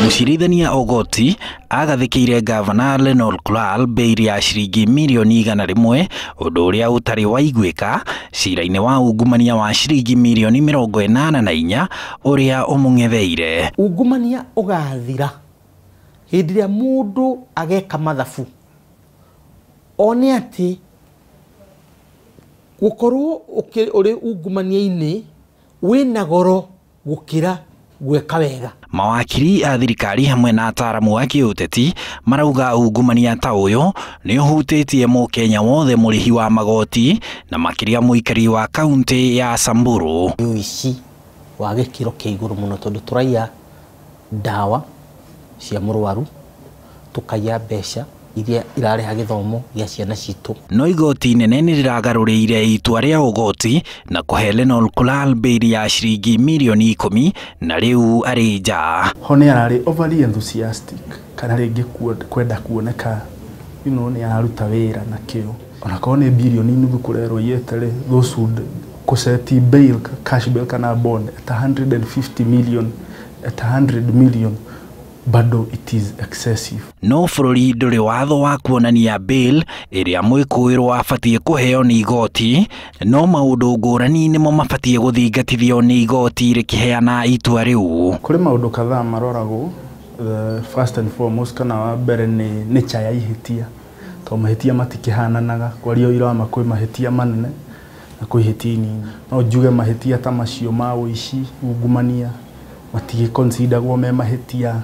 Mũcirithania Ogoti agathĩkĩire Gavana Lenolkulal bail ya ciringi mirioni 100, ũndũ ũrĩa ũtarĩ waiguĩka cira-inĩ wa ungumania wa ciringi mirioni 84 ũrĩa ũmũng'etheire. Ungumania ũgathira hĩndĩ ĩrĩa mũndũ ageka mathabu one atĩ gũkorwo ũrĩ ungumania-inĩ wĩna goro gũkĩra gwĩka wega. Mawakiri a thirikari hamwe na ataaramu a kĩũteti marauga ungumania ta ũyũ nĩ ũhutĩtie mũkenya wothe mũrĩhi wa magoti na makĩria mũikari wa kaunti ya Samburu. Nĩ ũici wa gĩkĩro kĩa igũrũ mũno tondũ tũraiya ndawa cia mũrwaru, tũkaiya mbeca iria irarĩha gĩthomo gĩa ciana citũ. No igoti inene nĩ rĩragarũrĩire itua rĩa Ogoti na kũhe Lenolkulal bail ya ciringi mirioni 10 na rĩu arĩ nja. Ho nĩ ararĩ overly enthusiastic kana rĩngĩ kwenda kuoneka nĩ araruta wĩra na kĩo. Onakorwo nĩ birioni nuthu kũrerwo iyĩte rĩ, those would kũseti bail, cash bail kana bond at 150 million, at 100 million, bado it is excessive. No bũrũri ndũrĩ watho wa kuonania bail ĩrĩa mwĩkũĩrwo abatiĩ kũheo nĩ igoti, no maũndũ ngũrani nĩmo mabatiĩ gũthingatithio nĩ igoti rĩkĩheana itua rĩu. Kũrĩ maũndũ kadhaa maroragwo, the first and foremost kana wa mbere nĩ nature ya ihĩtia, tondũ mahĩtia matikĩhananaga, kwaria ũira wa ma kwĩ mahĩtia manene na kwĩ ihĩtia inini. No njuge mahĩtia ta macio ma ũici, ungumania, matigĩconsideragwo me mahĩtia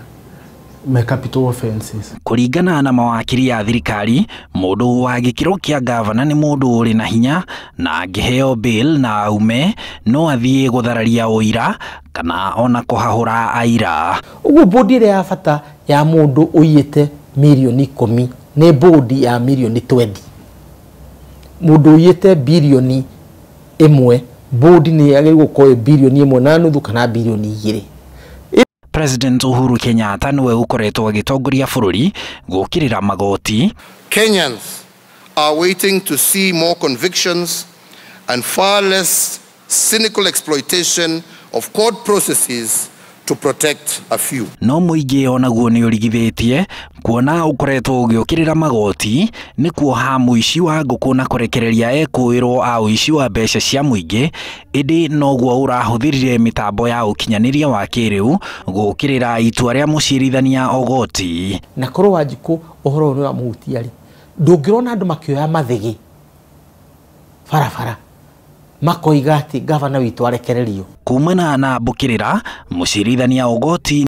me capital offenses. Kũringana na mawakiri a thirikari, mũndũ wa gĩkĩro kĩa gavana nĩ mũndũ ũrĩ na hinya na angĩheo bail na aume no athiĩ gũthararia ũira kana ona kũhahũra aira. Ũguo bodi ĩrĩa ya bata ya mũndũ ũiyĩte mirioni 10 nĩ bodi ya mirioni 20. Mũndũ ũiyĩte birioni 1, bodi nĩ yagĩrĩirwo gũkorwo ĩ birioni 1.5 kana birioni 2. President Uhuru Kenyatta nĩwe ũkoretwo agĩtongoria bũrũri gũkĩrĩra magoti. Kenyans are waiting to see more convictions and far less cynical exploitation of court processes to protect a few. No mũingĩ onaguo nĩ ũrigithĩtie kuona ũkoretwo ũgĩũkĩrĩra magoti nĩ kuoha mũici wa ngũkũ na kũrekereria ekũĩrwo a ũici wa mbeca cia mũingĩ, ĩndĩ noguo ũrahũthĩrire mĩtambo ya ũkinyanĩria wa kĩrĩu gũkĩrĩra itua rĩa mũcirithania Ogoti. Na korwo Wanjikũ ũhoro ũyũ nĩ wamũhutia rĩ, ndũngĩrona andũ makĩoya mathĩgĩ barabara makoiga atĩ gavana witũ arekererio. Kumana na mbũkĩrĩra, mũcirithania Ogoti